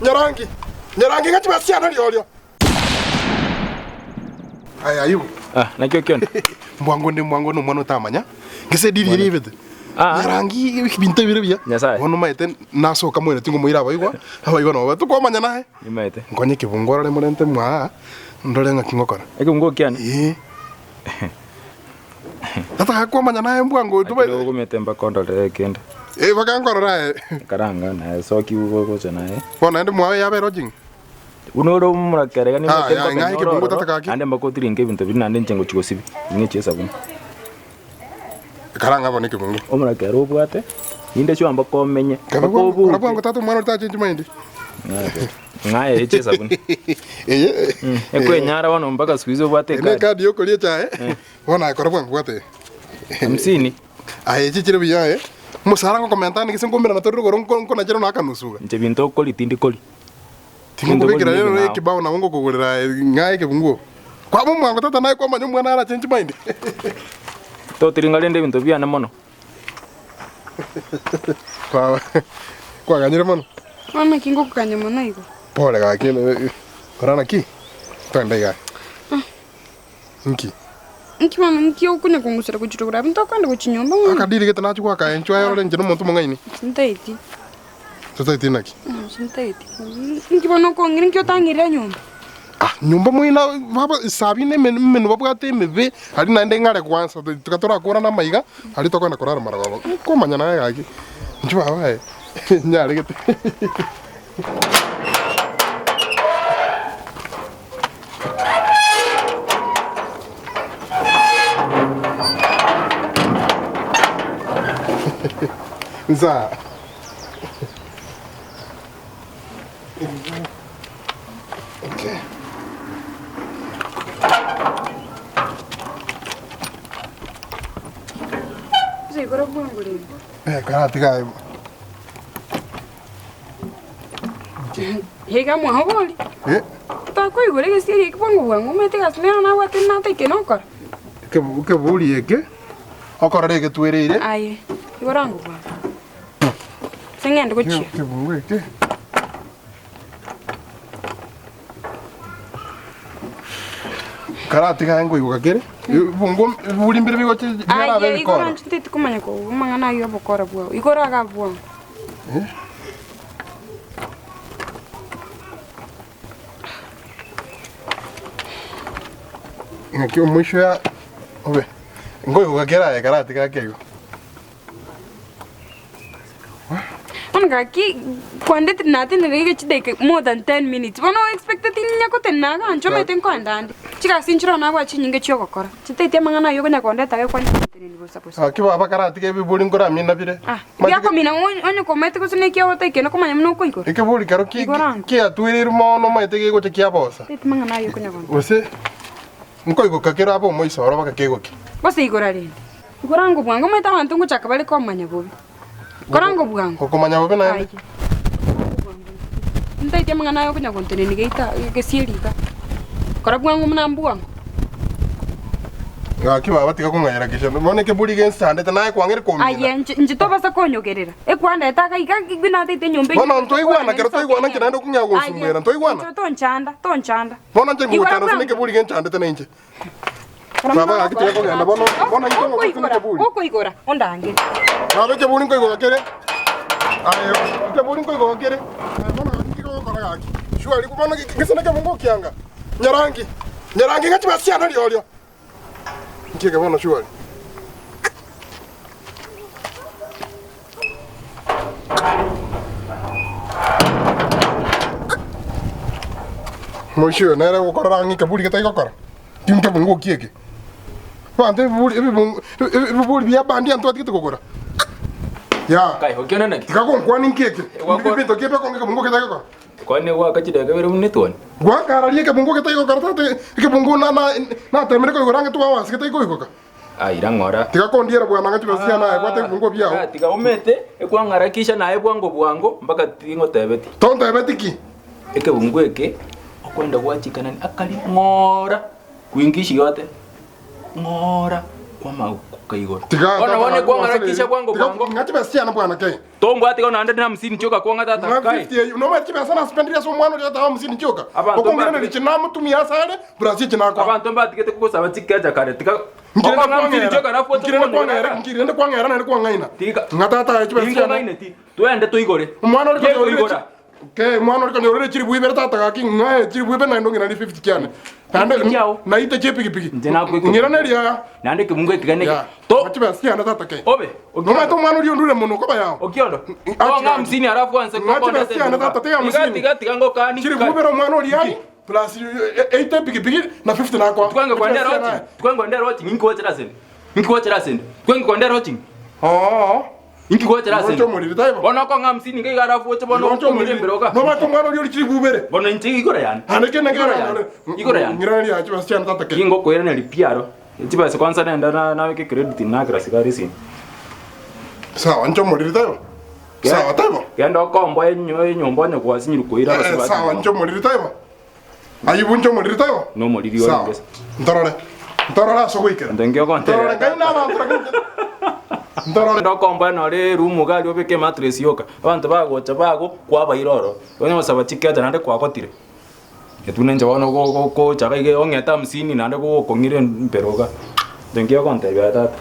Nyarangi, Nyarangi ng'a chibasiana riorio. Aye Ayubu. Ah, naki okiona? Mbwango nde mbwango nomwana otamanya. Gese ediri eri ebete. Ah. Nyarangi ebinto ebire buya. Nyasae. Bono omanyete nasoka moino tingomoira abaigwa, abaigwa nabo babe tokomanya naye. Nimaete. Nkonye ekebungo orore morente mwaa, ndore ng'aki ngokora. Ekebungo kiane? Ee. Nataka kwamanya naye mbwango oyo Lakini ogomete mpaka ondorere ekende. Eh, mpaka nkorore aye. Karanga naye soki gocha naye. Bono naende mwaye yabera ojing'e. Buna ore omorakera iga Ah, nimanyete ya, mpaka ng'ai nyore ekebungo ororo, tata gaki. naende mpaka otirinke ebinto biria naende inche ngochia gosibia, ing'eche esabuni. Karanga bono ekebungo. Omorakera obwate, ninde sure mpaka omenye, Kara mpaka bwango, kara obuke. bwango tata omwana oria tachenchi mind. Ng'aye eche esabuni. Eye. Ekwenyara bono mpaka siku hizi obwate Ene ekadi. ekadi yokoria echae. Bono aye kora bwango bwate. Hamsini. Aye echi chire buya aye. Omosara ngokomenta ande gese nkomerana tore rogoro nko nkonachera nonya akanusu iga. Inche binto okori tindi kori. Tingokobekera Binto rero okori ekebao nabo ngokogorera aye ng'aye ekebunguo. Kwaba omwango tata naye kwamanya omwana arachenchi mind. Totiringa rende ebinto biane mono. Baba, kwaganyire mono? Bono naki ngokoganya mono igo? Pole gaki, kora naki? Twende igaa. Nki? Nki bono nki okonya kong'usera gochia rogoro abwo ntokoenda gochia nyomba bono? Akadiri gete nachia goaka enchwa aye orore inche nomonto omong'aini. Sintaeti. Totaeti naki? Sintaeti. Nki bono okong'ira nki otang'irire nyomba? Ah, nyomba moino baba sabina eme emenwa babwate emebe, aria naende ng'are kwansa tiga torakorane amaiga, aria tokogenda korara marogoba. Nkomanya naye gaki, inche baba aye, nyaregete. Nsa. Okay. Ase igoro bwango rende. Eh, karatiga Iga mwahobori. Eh. Takoigora egesieri eke bwango bwango omanyete egasi nero nabwate nataike nokora. Ekeburi eke okorora egetwereire. Aye, igora ango bwango. Ase ng'ende gochia. Ekebungo eke. Karatiga aye nkoigoka kere, ebibungo ebiburi mbire bigocha biarabe Aye, igoro ebikoro. inche nteti komanya koigwa amang'ana ayio obokora bwao. Igoro iga bwango. Eh. Ng'aki omoisho ya obe nkoigoka kere aye karatiga ake igo. Bono gaki kwandetire natenenire iga chidaika more than 10 minutes bono o expecteti ninya gotenena iga inche omanyete nkoenda ande. Chigasi nchire nabwate chinyinge chiogokora, chitaeti amang'ana aywo okonya kondeta iga kwanya gontenenia bosa bosa. Gaki baba karatiga ebiburi nkoramina bire. Ah, biakomina onye onye komanyete gose neki ogotaika komanya buna okoigora. Ekeburi kero ki- Igora ango. kiatwereirwe mono omanyete gegocha kiabosa. Chitaeti amang'ana aywo okonya kondeta. Gose nkoigoka kere abe omoiso oro baka kegokia. Gose igora rende. Igora ango bwango omanyete abanto ngochaka bare komanya bobe. Kora ango bwango. Okomanya bobe naende. Aye. Ntaeti amang'ana aya okonya gontenenia geita gesieri iga. Kora bwango buna mbwango. Gaki baba tiga kong'anyera kisha. Bono ekeburi gensandete naye kwang'ire komina. Aye inche inche tobasa konyogerera. Ekwandeta iga iga iga nataete enyomba eye. Bono ntoigwana ekero twaigwana inche naende okong'ea gonsumbuera ntoigwana? Inche tonchanda tonchanda. Bono inche Igora ngogochanda ase bwango. nekeburi genchandete nainche. Baba gaki tiga kogenda bono bono intwe ngokotuna ekeburi. Okoigora ondange. Baba ekeburi nkoigoka kere. Aye ekeburi nkoigoka kere. Aye bono gaki tiga gokora gaki. Surely bono gese nekebungo okianga. Nyarangi. Nyarangi ng'a chibesa chiane riorio. Nki eke bono surely. Moisho oyo nere ogokorora ang'e ekeburi getari gokora, ki nkebungo ki eke? Abanto ebiburi ebibungo ebiburi bia bandia ntwatigete kogora. Yaa, Kai, okiona naki? tiga gonkwani nki eke? Gwakora- Ebinto ki ebiakonga ekebungo getari gokora? Kwani gwaka chidakika ibere buna etwani? Gwakararia ekebungo getari gokora tata ekebungo na na natemire koigora ang'e two hours getari koigoka. Ah, ira ng'ora. Tiga kondiera bwana ng'a chibesa chiane aye bwate ebibungo biao. Ah, tiga omete ekwang'arakisha naye bwango bwango mpaka ting'otebeti. Tontebeti ki? Ekebungo eke okwenda gwachikana akari ng'ora kuingishi yote ng'ora. Kwamagoka igoro. Tiga Bono bono ekwang'arakisha bwango bwango. Ng'a chibesa chiane bwana kei. Tombwati igo naende na hamsini chioka kwang'a tata Ng'a kai. 50 eyio. Nomanyete chibesa naspendirie ase omwana oria tata hamsini chioka. Abanto Okong'iraneria mbatige- chi namotumia ase are plus echi nakoa. Abanto mbatigete kogosaba chikecha kare tiga Nkirende okong'a hamsini kwang'era. chioka alafu oche Nkirende kondora kwang'era, tata. nkirende kwang'era naende kwang'aina. Tiga. Ng'a tata aye chibesa chiane. Tinkong'aineti. Twende toigore. Omwana ore konyorire Gekoigora. Kei, omwana ore konyorire chilifu ibere tata gaki ng'ae chilifu ibere naende ong'iranerie 50 chiane. Naende Fifty chiao? naite chi'epikipiki. Inche nakweka. Ng'iranerie aya. Naende ekebungo ekegane eke. Ya. To. Ng'a chibesa chiane tata kei. Obe. Nomanyete omwana oria ondure mono koba yao. Okiondo. Achi Ong'a gaki. hamsini alafu anse Ng'a kokonda chibesa chiane tata tiga Tiga hamsini. tiga tiga ngokani. Chilifu ibere omwana oria ari plus eite epikipiki na 50 nakoa. Twenge kwende Chibesa chiane rochi. aye. Twenge kwende rochi nginkochera sende. Nkinkochera sende. Twenge kwende rochi. Oo. Inki gwachera ase Igo omoriri taibo. Bono okong'a hamsini iga iga alafu oche bono Igo okumire embere oka. Nomanyete omwana oria ori chilifu ibere. Bono inche igoro yane. Ande kende Igoro yane. Igoro yane. Ng'iraneria chibesa chiane tata kei. Gingokoiraneria pi aro. Chibesa kwanza nenda na nabeke credit nakera sigara esimi. Sawa inche omoriri taibo. Sawa taibo. Genda okomboe enyo enyomba onye gwasinyirwe koira Eh, abasubati. sawa inche omoriri taibo. Ayubu inche omoriri taibo. Nomoriri ore Sawa. ngese. Ntorore. Ntorore ase ogoikera. Nto inki Ntorore ogontebia? ngai na abanto lakini ntorore. Genda okomboe nore eroom iga aria obeke emattress yoka. Abanto bagocha bago kwabaira ororo. Onye gosaba chikecha naende kwagotire. Intwe ninche bono gocha iga iga ong'ete hamsini naende gokong'ira embero iga. Nto inki ogontebia aye tata?